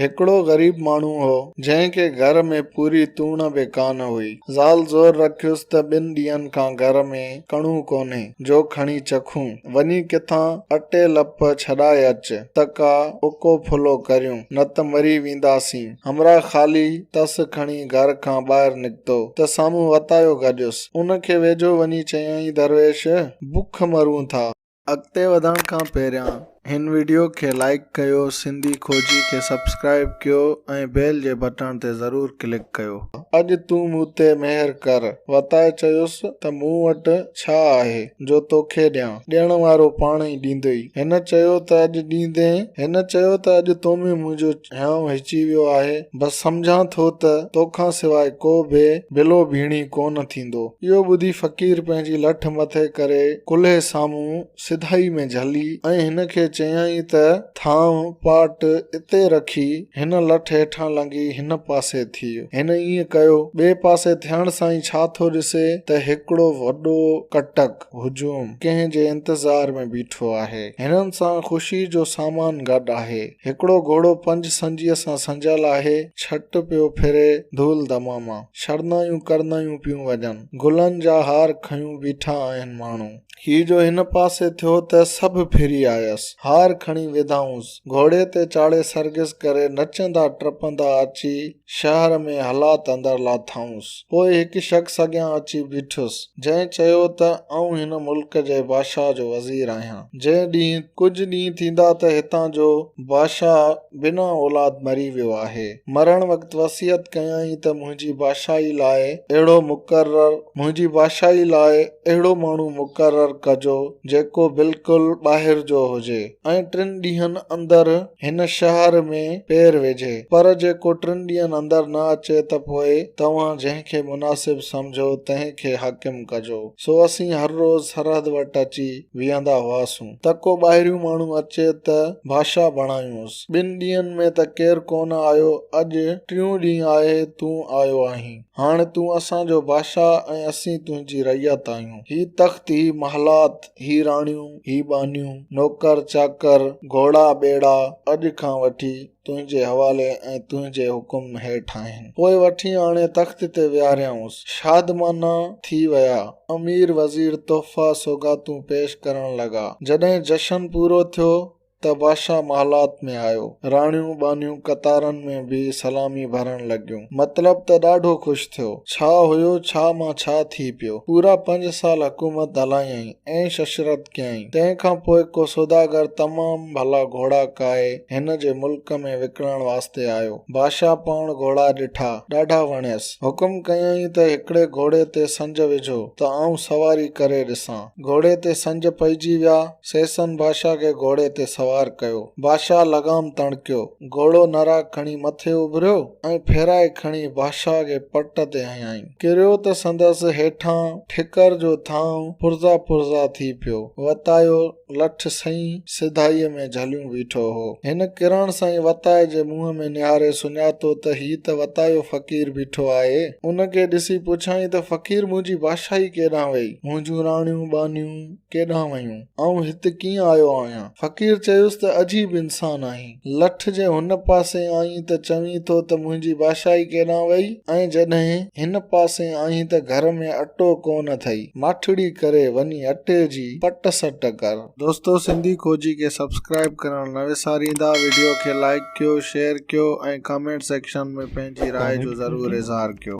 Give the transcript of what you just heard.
هڪڙو غريب ماڻهو هو، جنهن کي گهر ۾ پوري توڻ به ڪانه هئي. زال زور رکيس ته ٻن ڏينهن کان گهر ۾ ڪڻو ڪونهي، جو کڻي چکون. وڃي ڪٿان اٽي لپ ڇڏائي اچ، ته ڪا اڪو ڦلو ڪريون، نه ته مري وينداسين. همراهه خالي تس کڻي گهر کان ٻاهر نڪتو، ته سامهون وتايو گڏيس. ان کي ويجهو وڃي چيائين، درويش! بک مرون ٿا. اڳتي وڌڻ کان پهريان هن وڊيو کي لائيڪ ڪيو سنڌي کوجي کي سبسڪرائيب ڪيو ۽ بيل جي بٽڻ تي ضرور ڪلڪ ڪيو. اڄ تون مون تي مهر ڪر. وتائي چيس ته مون وٽ ڇا آهي جو توکي ڏيان، ڏيڻ وارو پاڻ ئي ڏيندوئي. هن چيو ته اڄ ڏيندين؟ هن چيو ته اڄ تو ۾ منهنجو هيانء هچي ويو آهي، بس سمجهان ٿو ته توکان سواء ڪو به بلو ڀيڻي ڪونه ٿيندو. اهو ٻڌي فقير پنهنجي لٺ مٿي ڪري ڪلهي سامهون سڌائي ۾ جهلي ۽ هن کي چيائين ته ٿانء پاٽ اتي رکي هن لٺ هيٺان لنگهي هن پاسي ٿيء. هن ائين ڪيو. ٻئي پاسي ٿيڻ سان ئي ڇا ٿو ڏسي ته هڪڙو وڏو ڪٽڪ، هجوم، ڪنهن جي انتظار ۾ بيٺو آهي. هنن سان خوشي جو سامان گڏ آهي. هڪڙو گهوڙو پنج سنجيء سان سنجيل آهي، ڇٽ پيو ڦري، ڌول دماما، شرنايون ڪرنايون پيون وڄن. گلن جا هار کنيون بيٺا آهن ماڻهو. هي جو هن پاسي ٿيو ته سڀ ڦري آيس. هار کڻي وڌائونس. گهوڙي تي چاڙهي سرگس ڪري نچندا ٽپندا اچي شهر ۾ حالات اندر لاٿائونس. پوء هڪ شخص اڳيان اچي بيٺس، جنهن چيو ته آئون هن ملڪ جي بادشاهه جو وزير آهيان. جنهن ڏينهن ڪجهه ڏينهن ٿيندا ته هتان جو بادشاهه بنا اولاد مري ويو آهي. مرڻ وقت وصيت ڪيائين ته منهنجي بادشاهي لاء اهڙو مقرر منهنجي بادشاهي لاء اهڙو ماڻهو مقرر ڪجو جيڪو بلڪل ٻاهر جو هجي ۽ ٽن ڏينهن اندر هن شهر ۾ پير وجهي، پر جي ڪو ٽن ڏينهن اندر نه اچي ته پوء توهان جنهن کي مناسب سمجهو تنهن کي حاڪم ڪجو. سو اسين هر روز سرحد وٽ اچي ويهندا هئاسون ته ڪو ٻاهريون ماڻهو اچي ته ڀاشا بڻايونس. ٻن ڏينهن ۾ ته ڪير ڪونه آيو، اڄ ٽيون ڏينهن آهي تون آيو آهين. هاڻ تون اسان جو بادشاهه ۽ اسين تنهنجي رعيت آهيون. هي تخت، هي محلات، هي راڻيون، هي ٻانهيون، نوڪر چاڪر، گهوڙا ٻيڙا اڄ کان وٺي تنهنجي حوالي ۽ تنهنجي حڪم هيٺ آهن. پوء وٺي آڻي تخت تي ويهاريائونس. شادمانا ٿي ويا. امير وزير تحفا سوغاتون پيش ڪرڻ لڳا. جڏهن جشن پورو ٿيو ته بادشاهه محلات ۾ آيو. راڻيون ٻانهيون قطارن ۾ بيهي سلامي ڀرڻ لڳيون. مطلب ته ڏاڍو خوش ٿيو. ڇا هيو ڇا مان ڇا ٿي پيو. پورا پنج سال حڪومت هلايائين. عيش عشرت ڪيائين. تنهن کان پوء ڪو سوداگر تمام ڀلا گهوڙا ڪاهي هن جي ملڪ ۾ وڪڻڻ واسطي آيو. بادشاهه پاڻ گهوڙا ڏٺا. ڏاڍا وڻيس. حڪم ڪيائين ته هڪڙي گهوڙي تي سنج وجهو ته آئون سواري ڪري ڏسان. گهوڙي تي سنج پئجي ويا. سيسن بادشاهه کي گهوڙي تي سوار ڪيو. بادشاهه لغام تڻڪيو. گهوڙو نرا کڻي مٿي اڀريو ۽ ڦيرائي کڻي بادشاهه کي پٽ تي هنيائين. ڪريو ته سندس هيٺان ٺڪر جو ٿانء پرزا پرزا ٿي پيو. وتايو لٺ سئين سڌائيء ۾ جهليون بيٺو هو. هن ڪرڻ سان ئي وتائي جي منهن ۾ نهاري سڃاتو ته هي ته وتايو فقير بيٺو آهي. ان کي ڏسي پڇيائين ته فقير منهنجي بادشاهي ڪيڏانهن وئي؟ منهنجون راڻيون ٻانهيون ڪيڏانهن ويون؟ آئون هت ڪيئن آيو آهيان؟ فقير چيس ته عجيب انسان آهين. لٺ جي هن پاسي آهين ته چوين ٿو ته منهنجي بادشاهي ڪيڏانهن وئي ۽ جڏهن هن پاسي آهين ته گهر ۾ اٽو ڪونه اٿئي. ماٺڙي ڪري وڃي اٽي جي پٽ سٽ ڪر. دوستو سنڌي کوجي کي سبسڪرائيب ڪرڻ نه وساريندا وڊيو کي لائيڪ ڪيو شيئر ڪيو ۽ ڪمينٽ سيڪشن ۾ پنهنجي راء جو ضرور اظهار ڪيو.